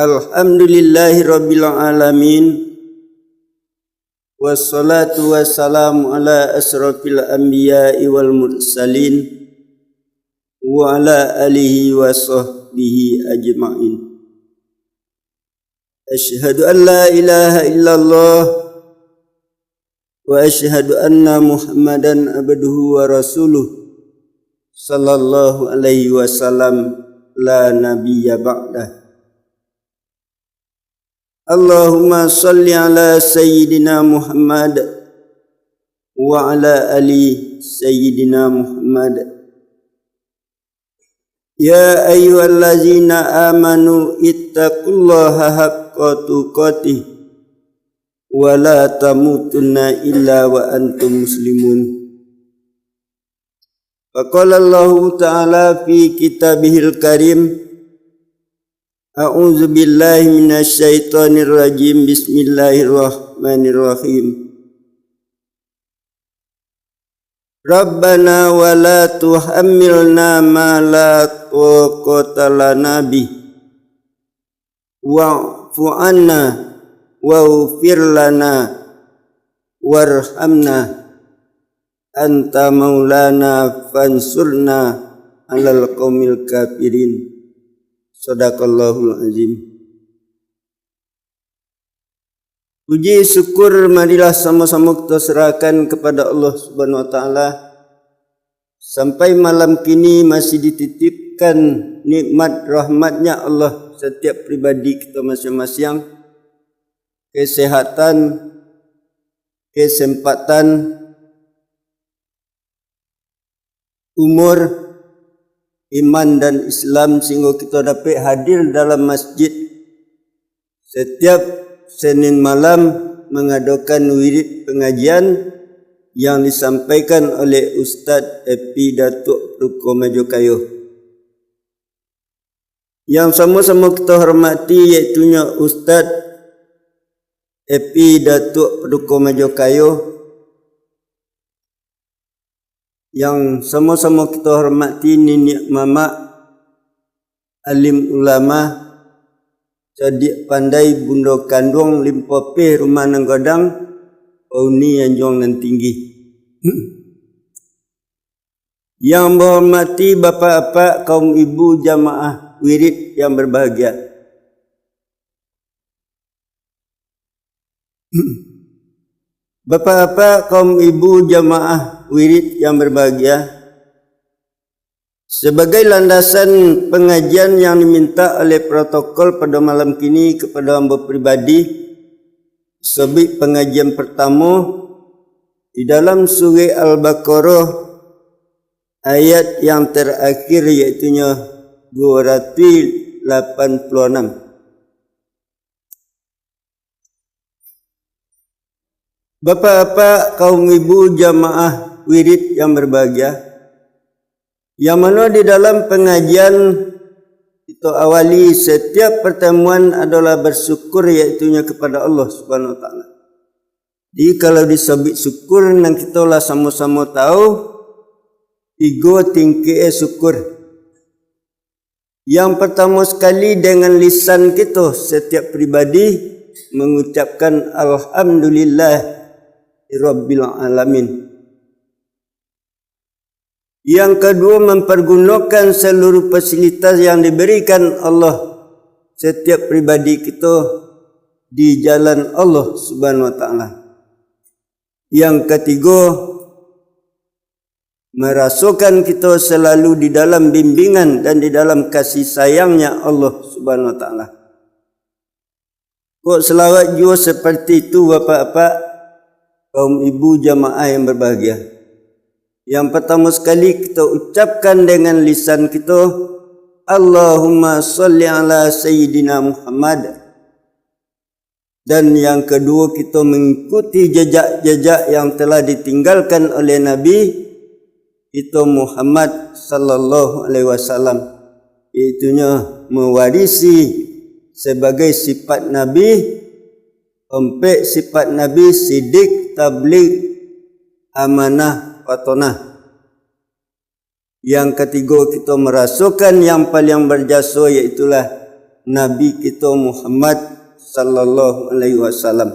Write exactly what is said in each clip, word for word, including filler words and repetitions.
Alhamdulillahirabbil alamin. Wassalatu wassalamu ala asyrafil anbiya'i wal mursalin, wa ala alihi wa sahbihi ajma'in. Asyhadu an la ilaha illallah, wa asyhadu anna Muhammadan abduhu wa rasuluh, sallallahu alaihi wasallam, la nabiyya ba'dah. Allahumma shalli ala Sayyidina Muhammad wa ala ali Sayyidina Muhammad. Ya ayyuhallazina amanu ittaqullaha haqqa tuqatih wa la tamutunna illa wa antum muslimun. Wa qala Allahu ta'ala fi kitabihil karim, a'udzu billahi minasy syaithanir rajim. Bismillahirrahmanirrahim. Rabbana wa la tuhammilna ma la taqata lana bih. Wa'fu anna, waghfir lana, warhamna, anta maulana fansurna alal qaumil kafirin. Sadaqallahul azim. Puji syukur marilah samo-samo kito serahkan kepada Allah Subhanahu wa Ta'ala, sampai malam kini masih dititipkan nikmat rahmatnya Allah setiap pribadi kito masiang-masiang, kesehatan, kesempatan, umur, iman dan Islam, sehinggo kito dapek hadir dalam masjid setiap Senin malam mangadokan wirid pengajian yang disampaikan oleh Ustaz Epi Datuak Paduko Majokayo. Yang samo-samo kito hormati, yaitunyo Ustaz Epi Datuak Paduko Majokayo, yang samo-samo kito hormati niniak mamak, alim ulama, cadiak pandai bundo kanduang, limpo peh rumah nan godang, pauni anjuang nan tinggi. Yang bahormati bapak-bapak, kaum ibu, jamaah wirid yang berbahagia. Bapak-bapak, kaum ibu, jamaah wirid yang berbahagia, sebagai landasan pengajian yang diminta oleh protokol pada malam kini kepada ambo pribadi, sobik pengajian pertamo di dalam Surah Al-Baqarah, ayat yang terakhir, yaitunyo dua ratus lapan puluh enam. Bapak-bapak, kaum ibu, jamaah wirid yang berbahagia, yang mano di dalam pengajian kito awali setiap pertemuan adalah bersyukur, yaitunyo kepada Allah Subhanahu wa Ta'ala. Jadi, kalau disobik syukur, nan kito lah samo-samo tahu, tigo tingkek syukur. Yang pertamo sekali, dengan lisan kito setiap pribadi mengucapkan alhamdulillah rabbil alamin. Yang kedua, mempergunakan seluruh fasilitas yang diberikan Allah setiap pribadi kito di jalan Allah Subhanahu wa Ta'ala. Yang ketiga, merasokan kito selalu di dalam bimbingan dan di dalam kasih sayangnya Allah Subhanahu wa Ta'ala. Kok salawat juo seperti itu, bapak-bapak, kaum ibu, jamaah yang berbahagia. Yang pertama sekali kito ucapkan dengan lisan kito, Allahumma shalli ala Sayyidina Muhammad. Dan yang kedua, kito mengikuti jejak-jejak yang telah ditinggalkan oleh Nabi kito Muhammad sallallahu alaihi wasallam, yaitunyo mewarisi sebagai sifat Nabi, ompek sifat Nabi: sidik, tablig, amanah, patonah. Yang katigo, kito marasokan yang paliang barjaso, yaitulah Nabi kito Muhammad sallallahu alaihi wasallam.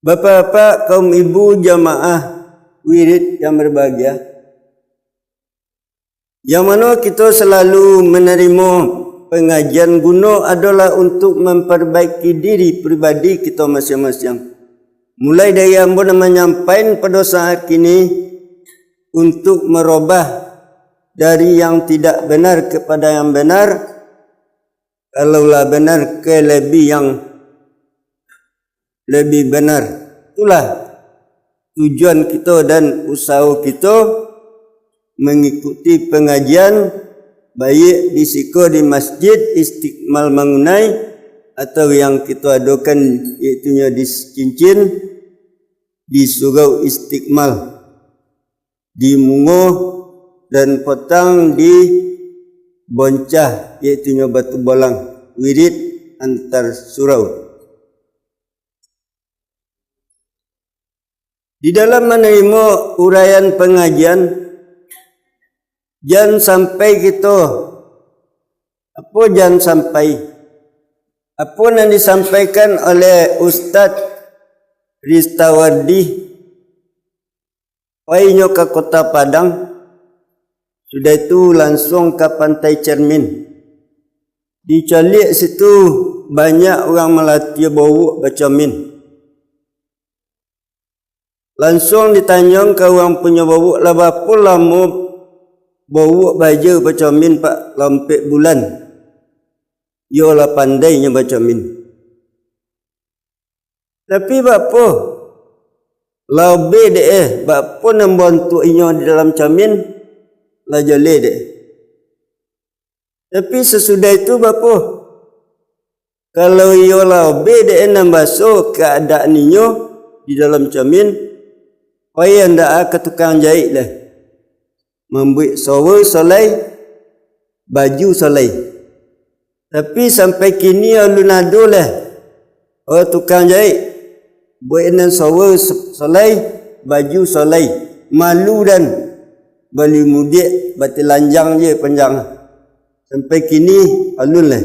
Bapak-bapak, kaum ibu, jamaah wirid yang berbahagia, yang mano kito selalu manarimo pangajian guno adolah untuk mamparbaiki diri pribadi kito masiang-masiang. Mulai dari ambo nan manyampaikan pado saat kini, untuk marubah dari yang tidak benar kepada yang benar, kalau lah benar, ka labiah yang labiah benar. Itulah tujuan kito dan usaho kito mangikuti pangajian, baiak di siko di Masjid Istiqmal Mangunai, atau yang kito adokan, yaitunyo di Cincin, di Surau Istiqmal, di Mungo, dan potang di Boncah, yaitunyo Batu Bolang, wirid antar surau. Di dalam manarimo uraian pangajian, jan sampai kito, apo jan sampai, apo nan disampaikan oleh Ustaz Ristawardi, pai inyo ka Kota Padang, sudah itu lansuang ka Pantai Cermin. Di caliak situ banyak urang malatiah bauak bacamin. Lansuang ditanyoan ka urang punyo bauak, lah barapo lamo bauak baaja bacamin, Pak? Lah ampek bulan. Iyo lah pandai inyo bacamin. Tapi barapo? Lah obeh dek eh, barapo nan bantuak inyo di dalam camin, lah jaleh dek eh. Tapi sasudah itu barapo? Kalau iyo lah obeh dek eh nan baso kaadaan inyo di dalam camin, pai andak ka tukang jaik lah. Mambuek sowa solai, baju solai. Tapi sampai kini alun ado lah. Oh, tukang jaik, buek nan sowa so-, solai, baju solai. Malu dan bali mudiak, batilanjang je panjang. Sampai kini alun lah.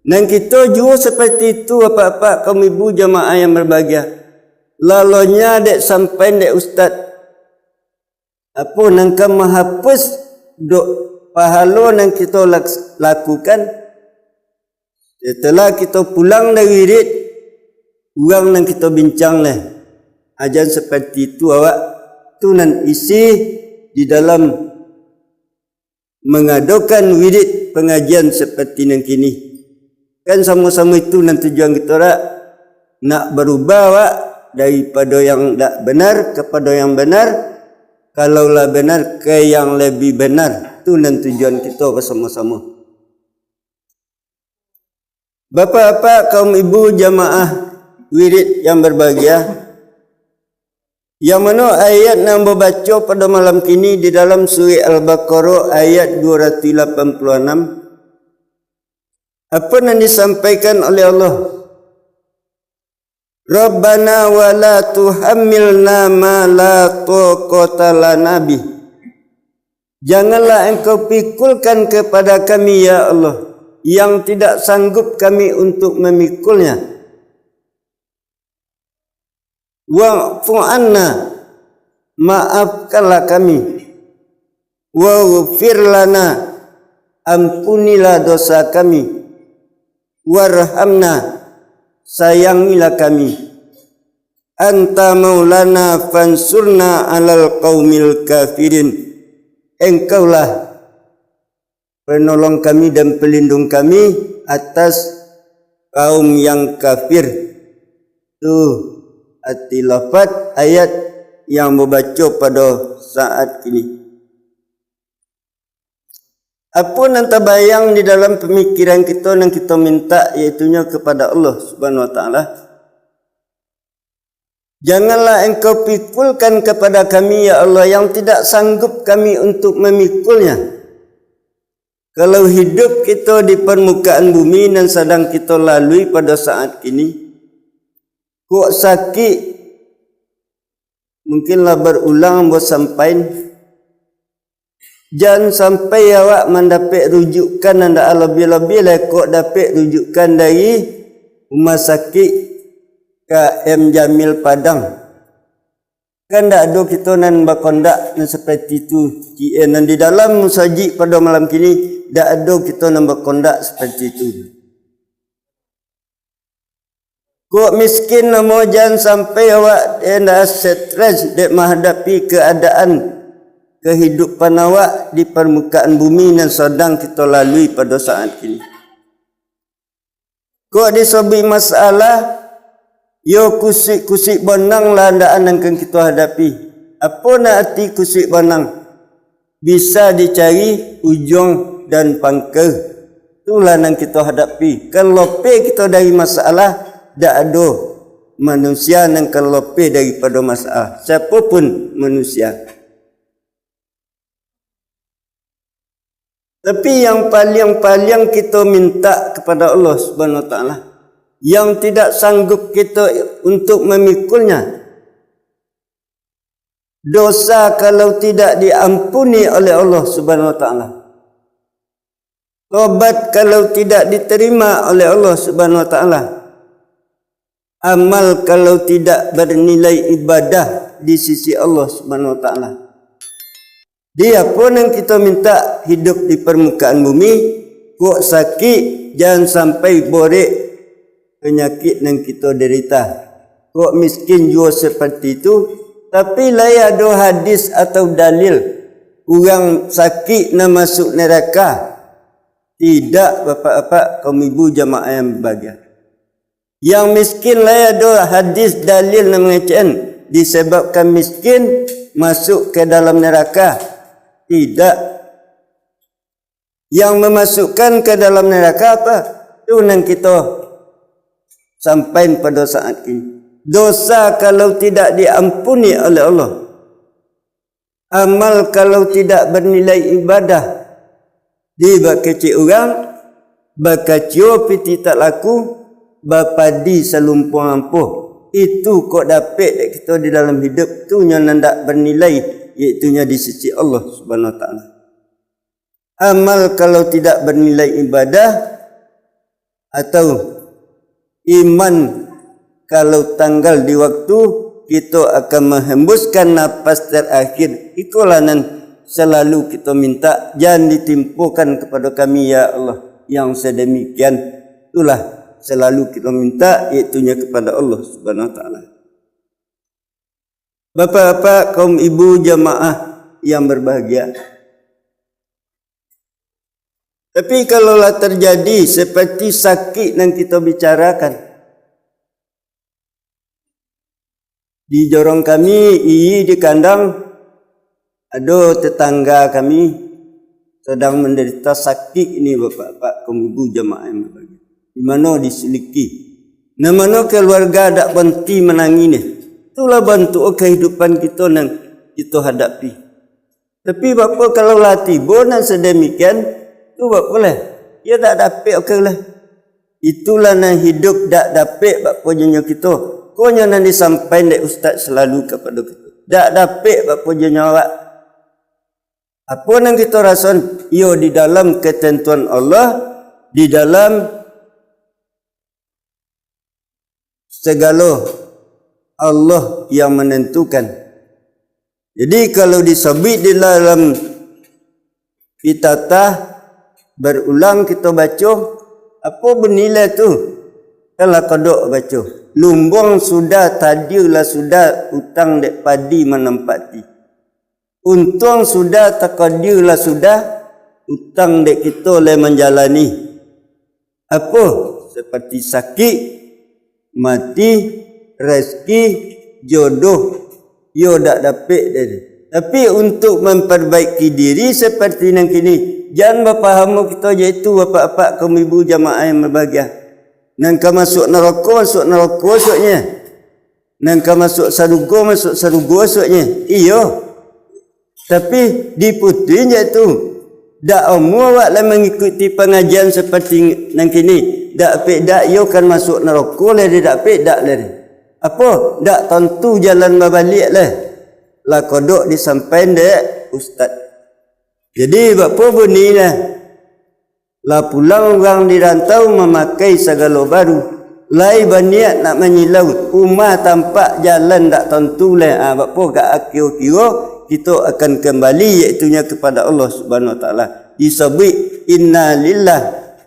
Nan kito juo seperti itu, apak-apak, kaum ibu, jamaah yang berbahagia. Lalonyo dek sampai dek ustaz. Apo nan ka mahapuih dek pahalo nan kito laks-, lakukan? Setelah kito pulang dari wirid, urang nan kito bincang lah. Ajan seperti itu awak tu nan isi di dalam mangadokan wirid pangajian seperti nan kini. Kan samo-samo itu nan tujuan kito dak? Nak barubah awak daripado yang dak benar kapado yang benar, kalau lah benar ka yang labiah benar. Tu nan tujuan kito basamo-samo. Bapak-bapak, kaum ibu, jamaah wirid yang berbahagia, yang mano ayat nan babaco pado malam kini di dalam surah Al-Baqarah ayat dua ratus lapan puluh enam, apo nan disampaikan oleh Allah? "Rabbana wa la tuhammilna ma la taqata lana bih." Janganlah Engkau pikulkan kepada kami, ya Allah, yang tidak sanggup kami untuk memikulnya. "Wa'fu anna," maafkanlah kami. "Waghfir lana," ampunilah dosa kami. "Warhamna," sayangilah kami. "Anta maulana fansurna alal qaumil kafirin." Engkaulah penolong kami dan pelindung kami atas kaum yang kafir. Tu arti lafaz ayat yang babaco pado saat kini. Apo nan tabayang di dalam pamikiran kito nan kito mintak, yaitunyo kepada Allah Subhanahu wa Ta'ala? Janganlah Engkau pikulkan kepada kami, ya Allah, yang tidak sanggup kami untuk memikulnya. Kalau hidup kito di parmukaan bumi nan sadang kito lalui pado saat kini, kok sakik, mungkin lah barulang ambo sampaian, Jan sampai awak mandapek rujukan nan dak alobih-lobih lai kok dapek rujukan dari Rumah Sakik K M Jamil Padang. Kan dak ado kito nan bakondak nan seperti itu, T N, nan di dalam musajik pado malam kini, dak ado kito nan bakondak seperti itu. Kok miskin namo, jan sampai awak enda stres dek mahadapi keadaan kehidupan awak di permukaan bumi nan sadang kito lalui pado saat kini. Kok disobik masalah, yo kusuik-kusuik bonang lah andaan nan kan kito hadapi. Apo nan arti kusuik bonang? Bisa dicari ujuang dan pangka. Itulah nan kito hadapi. Kan lopeh kito dari masalah, dak ado manusia nan kan lopeh daripado masalah. Siapo pun manusia. Tapi yang paliang-paliang kito minta kepada Allah Subhanahu Wa Taala, yang tidak sanggup kito untuk memikulnya, dosa kalau tidak diampuni oleh Allah Subhanahu Wa Taala, tobat kalau tidak diterima oleh Allah Subhanahu Wa Taala, amal kalau tidak bernilai ibadah di sisi Allah Subhanahu Wa Taala. Di apo nan kito minta hidup di permukaan bumi, kok sakik, jan sampai borek penyakit nan kito derita. Kok miskin juo seperti itu, tapi lai ado hadis atau dalil urang sakik nan masuk neraka? Tidak, bapak-bapak, kaum ibu jamaah yang berbahagia. Yang miskin lai ado hadis dalil nan mangecekan disebabkan miskin masuk ke dalam neraka? Tidak. Yang memasukkan ke dalam neraka apa? Tu nan kito sampai pado saat ini. Dosa kalau tidak diampuni oleh Allah, amal kalau tidak bernilai ibadah, di bakecek urang, bakacio pitih tak laku, bapadi salumpuang ampoh. Itu kok dapek dek kito di dalam hidup tu nyo nan dak bernilai, yaitunyo di sisi Allah Subhanahu Wa Taala. Amal kalau tidak bernilai ibadah, atau iman kalau tanggal di waktu, kito akan menghembuskan napas terakhir. Ikolah nan selalu kito minta, jan ditimpokan kepada kami, ya Allah, yang sedemikian. Itulah selalu kito minta, yaitunya kepada Allah Subhanahu Wa Taala. Bapak-bapak, kaum ibu jamaah yang berbahagia. Tapi kalau lah terjadi seperti sakik nan kito bicarakan, di jorong kami, iyi di kandang, ado tetangga kami sedang menderita sakik ini, bapak-bapak, kaum ibu jamaah yang berbahagia. Di mano disiliki? Nan mano keluarga dak berhenti menangis ni? Itulah bantuk kehidupan kito nan kito hadapi. Tapi bapa kalau lah tibo nan sedemikian, tu bapa lah. Iyo dak dapek oke lah. Itulah nan hidup dak dapek bapa jonyo kito. Konyo nan disampaikan dek ustaz selalu kepada kito. Dak dapek bapa jonyo awak. Apo nan kito rason? Iyo di dalam ketentuan Allah, di dalam segalo Allah yang menentukan. Jadi kalau disabuik di dalam pitatah, berulang kito baco, apo bunyi lah tu? Kan lah kodok baco. Lumbuang sudah, tadia lah sudah, utang dek padi manampati. Untuang sudah, takadia lah sudah, utang dek kito lai manjalani. Apo? Seperti sakik, mati, rezeki, jodoh, iyo dak dapek dari. Tapi untuk memperbaiki diri seperti nan kini, jan bapahamo kito, yaitu bapak-bapak, kaum ibu jamaah yang berbahagia. Nan ka masuk narako, masuk narako suaknyo. Nan ka masuk sarugo, masuk sarugo suaknyo. Iyo. Tapi diputuin je tu. Dak amuah awak lah mangikuti pangajian seperti nan kini. Dak pek dak iyo kan masuk narako lah, dak pek dak lah. Apo? Dak tantu jalan babaliak lah. Lah kodok disampaian dek ustaz. Jadi, bak apo bunyi lah? Lah pulang urang di rantau mamakai sagalo baru. Lai baniat nak manyilau, umah tampak jalan dak tantu lai. Ah, bak apo gak akiro-kiro kito akan kembali, yaitunyo kepada Allah Subhanahu Wa Taala. Disabuik, "Inna lillah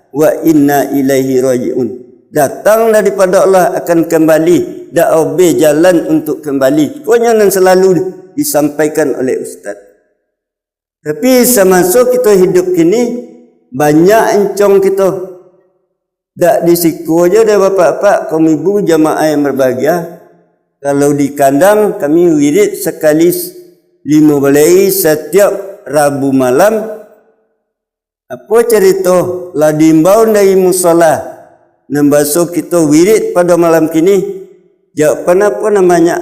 wa inna ilaihi raji'un." Datang daripada Allah, akan kembali. Dak obeh jalan untuk kembali. Konyo nan selalu disampaikan oleh ustaz. Tapi samaso kito hidup kini, banyak encong kito. Dak di siko jo deh, bapak-bapak, kaum ibu, jamaah yang berbahagia. Kalau di kandang, kami wirid sakali s-, limo baleh ari satiap Rabu malam. Apo carito? Lah diimbau dari musala, nan baso kito wirid pado malam kini. Jawaban apo nan banyak?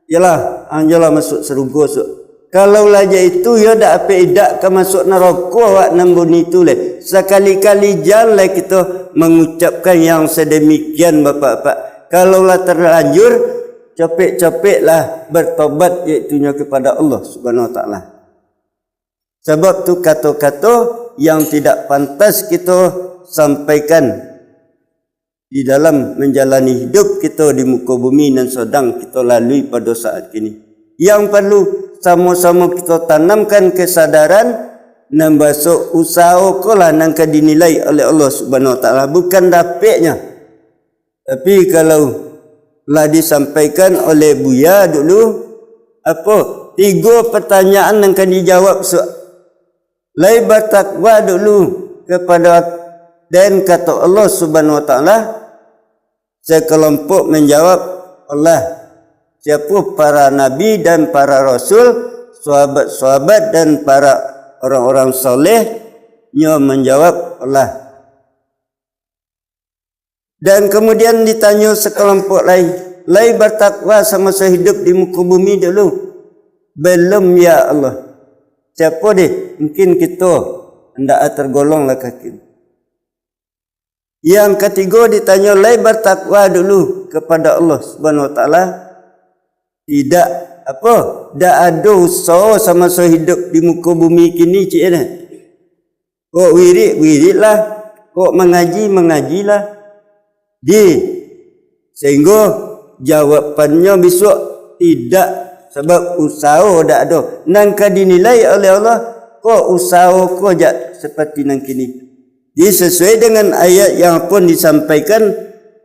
Iyolah, ang jolah masuak sarugo, suak. Kalau lah jak itu, yo dak apek idak ka masuak narako awak nan bunyi tu lai. Sakali-kali jan lai kito mangucapkan yang sademikian, bapak-bapak. Kalau lah terlanjur, capek-capeklah bertobat, yaitunyo kepada Allah Subhanahu Wa Taala. Sabab tu kato-kato yang tidak pantas kito sampaikan di dalam manjalani hidup kito di muko bumi nan sadang kito lalui pado saat kini. Yang paralu samo-samo kito tanamkan kesadaran nan baso usaho ko lah nan ka dinilai oleh Allah Subhanahu Wa Taala, bukan dapeknyo. Tapi kalau lah disampaikan oleh Buya dulu, apo? Tigo pertanyaan nan ka dijawab, su-, lai batakwa dulu kepada, dan kato Allah Subhanahu Wa Taala, sekelompok menjawab, Allah. Siapo? Para nabi dan para rasul, sahabat-sahabat dan para orang-orang saleh, nyo manjawab, Allah. Dan kemudian ditanyo sekelompok lai, lai batakwa samaso hidup di muko bumi dulu? Belum, ya Allah. Siapo deh? Mungkin kito ndak tergolong lah kaki. Yang katigo ditanyo, lai batakwa dulu kepada Allah Subhanahu Wa Taala? Tidak, apo? Dak ado usaho samaso hidup di muko bumi kini, cik, eh. Kok wirid, wiridlah. Kok mangaji, mangajilah. Di, sehinggo jawabannyo bisuak tidak, sabab usaho dak ado. Nan ka dinilai oleh Allah, kok usaho ko jak seperti nan kini. Jadi, sesuai dengan ayat yang pun disampaikan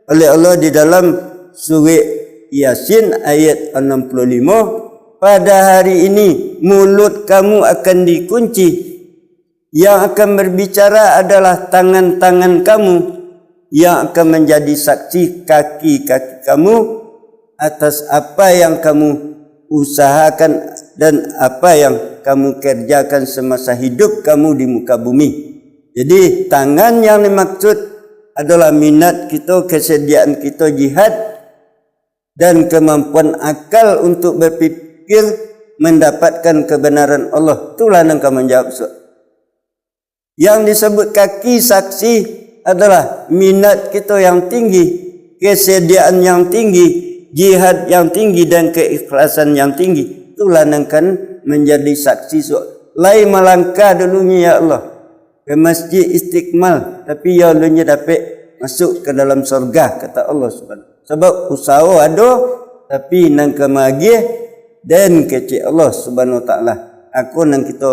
oleh Allah di dalam surah Yasin ayat enam puluh lima, "Pada hari ini mulut kamu akan dikunci. Yang akan berbicara adalah tangan-tangan kamu, yang akan menjadi saksi kaki-kaki kamu atas apa yang kamu usahakan dan apa yang kamu kerjakan semasa hidup kamu di muka bumi." Jadi, tangan yang dimaksud adalah minat kito, kesediaan kito jihad, dan kemampuan akal untuk berpikir mendapatkan kebenaran Allah. Itulah nan ka manjawab, su-, yang disebut kaki saksi adalah minat kito yang tinggi, kesediaan yang tinggi, jihad yang tinggi, dan keikhlasan yang tinggi. Itulah nan kan menjadi saksi, su-, lai malangkah dulunyo, ya Allah, ka Masjid Istiqmal, tapi yo alun nyo dapek masuk ka dalam sorga, kata Allah Subhanahu. Sabab usaho ado, tapi nan ka magiah den kecek Allah Subhanahu Wa Taala. Ako nan kito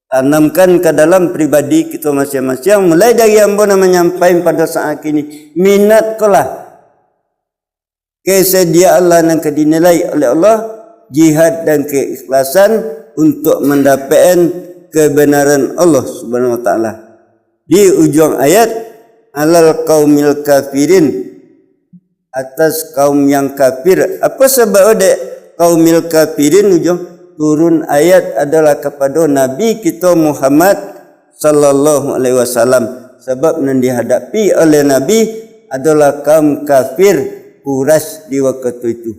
tanamkan ka dalam pribadi kito masiang-masiang, mulai dari ambo nan manyampai pado saat kini, minat ko lah. Kesediaan lah nan ka dinilai oleh Allah, jihad dan keikhlasan untuk mandapatkan kebenaran Allah Subhanahu Wa Taala. Di ujuang ayat, "Alal qaumil kafirin," atas kaum yang kafir. Apa sabab dek qaumil kafirin ujuang? Turun ayat adalah kepada Nabi kito Muhammad sallallahu alaihi wasallam. Sabab nan dihadapi oleh Nabi adalah kaum kafir Quraisy di waktu itu.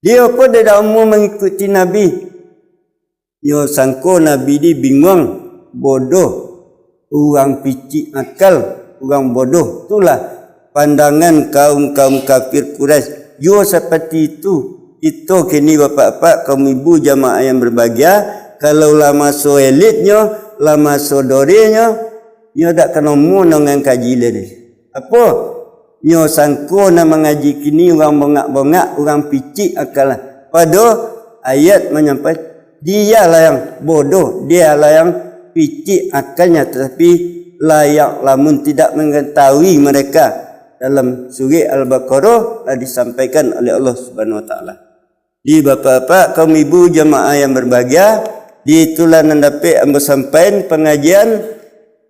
Dia pun tidak mau mengikuti Nabi. Nyo sangko Nabi di binguang, bodoh, urang picik akal, urang bodoh. Itulah pandangan kaum-kaum kafir Quraisy. Juo seperti itu, kito kini, bapak-bapak, kaum ibu, jamaah yang berbahagia, Kalau lah maso elitnyo, lah maso dorenyo, nyo dak kanomo nongan kaji lai deh. Apo? Nyo sangko nan mangaji kini urang bongak-bongak, urang picik akal. Pado ayat manyampaikan, dialah yang bodoh, dialah yang picik akalnya, tatapi layak lamun tidak mengetahui mereka. Dalam surah Al-Baqarah lah disampaikan oleh Allah Subhanahu Wa Taala. Di bapak-bapak, kaum ibu jamaah yang berbahagia, di itulah nan dapek ambo sampaikan pangajian,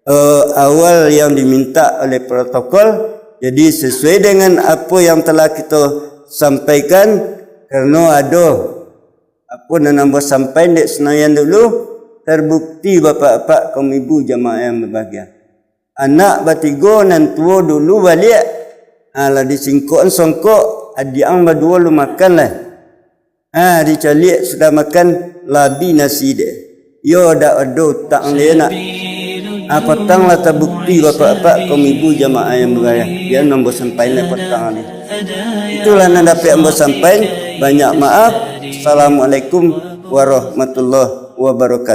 eh, awal yang diminta oleh protokol. Jadi, sesuai dengan apa yang telah kita sampaikan, karena ada apa nan ambo sampaikan dek senayan dulu, terbukti bapak-bapak, kaum ibu jamaah yang berbahagia. Anak batigo nan tuo dulu baliak. Ha, lah disingkok songkok, adiak ang baduo lu makan lah. Ha, dicaliak sudah makan, labi nasi dek. Yo dak ado utang lai nak. Ha, patang lah tabukti bapak-bapak, kaum ibu jamaah yang berbahagia. Biar nan ambo sampaikan lah patang ni. Itulah nan dapek ambo sampaikan. Banyak maaf. Assalamualaikum warahmatullahi wabarakatuh.